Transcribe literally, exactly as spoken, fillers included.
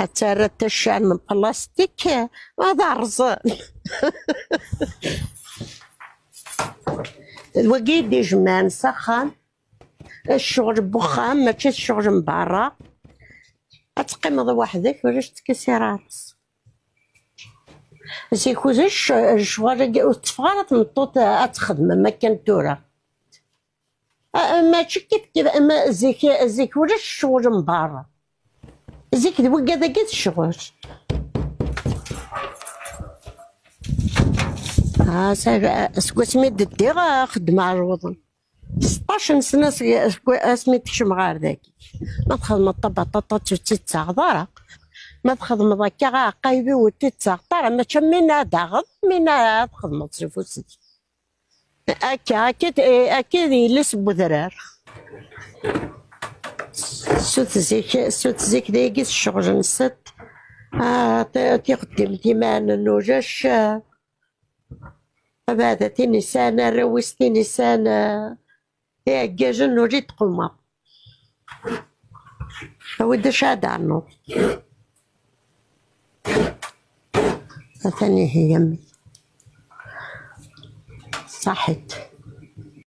Ad tarra taccan n plastik, ad rẓen. D wagi i d-ijemɛen s axxam. Ccɣel n wexxam, mačči d ccɣel n berra. Ad teqqimeḍ weḥd-k, ulac tkisirar. Zik ulac ccɣel-agi, ur tetteffeɣ ara tmeṭṭut ad texdem am akken tura. A, a, mačči kif kif, ama zik, zik ulac ccɣel n berra. Zik d wigad-agi d ccɣel. Ah, sa-, seg wasmi d-ddiɣ, ah, xeddmeɣ lewḍen. Seṭṭac n sna seg, seg asmi d-kecmeɣ ɣer dagi. Ma txedmeḍ tabaṭaṭat ur tt-id-tettaɣeḍ ara. Ma txedmeḍ akka aɛeqqayeb-iw ur tt-id-tettaɣeḍ ara. Mačči am win ad taɣeḍ, am win ad txedmeḍ s ufus-ik. Akka, akka d, eh, akka d yelli-s n wedrar. Sut zik, sut zik dayagi s ccɣel-nsent. Ah, ti-, tixeddim timan n ulac, ah, abeɛda tin yesɛan arraw-is, tin yesɛan, ah, iɛeggajen, ur i d-tquma. Awi-d acu ad ɛnuḍ. Atan ihi yami. Saḥit.